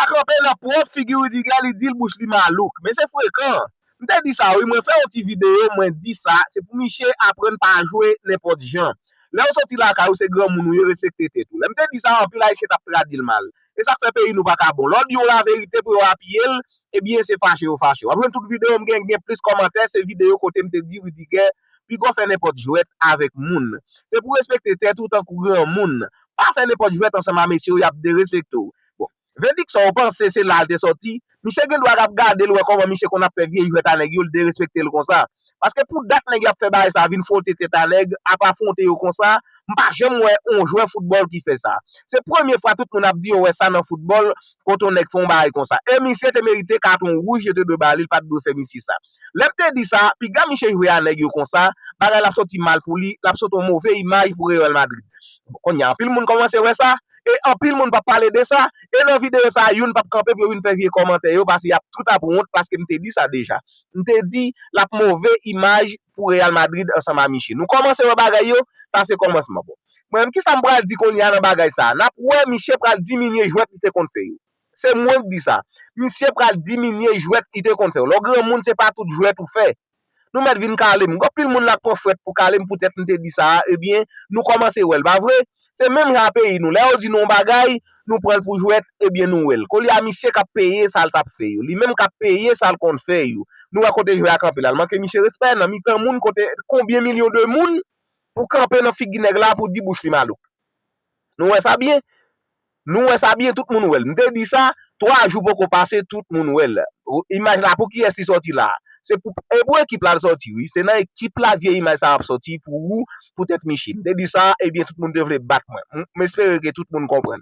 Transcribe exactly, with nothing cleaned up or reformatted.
Kanpe nan pwòp figi Rudiger, li di l bouch li malouk. Men se frekan. M te di sa wi, mwen fè yon ti videyo, mwen di sa, se pou misye aprann pa jwe nenpòt jan. Lè w soti lakay ou, se granmoun ou ye, respekte tèt ou. Lè m te di sa, anpil Ayisyen t ap tradi l mal. E sa k fè peyi nou pa ka bon. Lè w di yon laverite pou yo apiye l, ebyen se fache yo fache w. W ap jwenn tout videyo m gen, gen plis kòmantè, se videyo kote m te di Rudiger, piga w fè nenpòt jwèt avèk moun. Se pou w respekte tèt ou tankou granmoun. Pa fè nenpòt jwèt ansanm a mesye yo, y ap derespekte w. Bon, Vendikson, ou panse se la l te sòti? Misye gen dwa ap gade l, wè kòman misye konn ap fè vye jwèt a nèg yo, l derespekte l konsa. Paske pou dat nèg y ap fè bagay sa, vin fwote tèt a nèg, ap afwonte yo konsa, m pa janm wè yon jwè foutbòl ki fè sa. Se premye fwa tout moun ap di yo wè sa nan foutbòl, kote yon nèg fè yon bagay konsa. E misye te merite katon wouj, yo te dwe ba li, l pa t dwe fè misye sa. Lè m te di sa, piga misye jwe a nèg yo konsa, bagay l ap sòti mal pou li, l ap sòti yon move imaj pou Real Madrid. Kounye a, anpil moun kòmanse wè sa, e anpil moun p ap pale de sa, e nan videyo sa, youn p ap kanpe pou yo vin fè vye kòmantè yo, paske y ap tout ap wont, paske m te di sa deja. M te di, l ap move imaj pou Real Madrid ansanm a misye. Nou kòmanse wè bagay yo, sa se kòmansman. Bon, mwen menm, kisa m pral di kounye a nan bagay sa? N ap wè misye pral diminye jwèt li te konn fè yo. Se mwen k di sa. Misye pral diminye jwèt li te konn fè yo. Lè w granmoun, se pa tout jwèt ou fè. Nou mèt vin kale m. Gon pil moun la k pran fwèt pou kale m poutèt m te di sa a, ebyen, nou kòmanse wè l, pa vre? Se menm jan a peyi nou. Lè yo di nou yon bagay, nou pran l pou jwèt, ebyen, nou wè l. Kounye a, misye k ap peye sa l t ap fè yo. Li menm k ap peye sa l konn fè yo. Nou wè kote jwè a kanpe la. L manke misye respè nan mitan moun kote konbyen milyon de moun pou kanpe nan figi nèg la pou di bouch li malouk. Nou wè sa byen? Nou wè sa byen, tout moun wè l. M te di sa, twa jou poko pase, tout moun wè l. Imaj la, pou kiyès li sòti la? Se pou, e pou ekip la l sòti, wi. Se nan ekip la vye imaj sa ap sòti pou ou, poutèt misye. M te di sa, ebyen, tout moun te vle bat mwen. M, m espere ke tout moun konprann.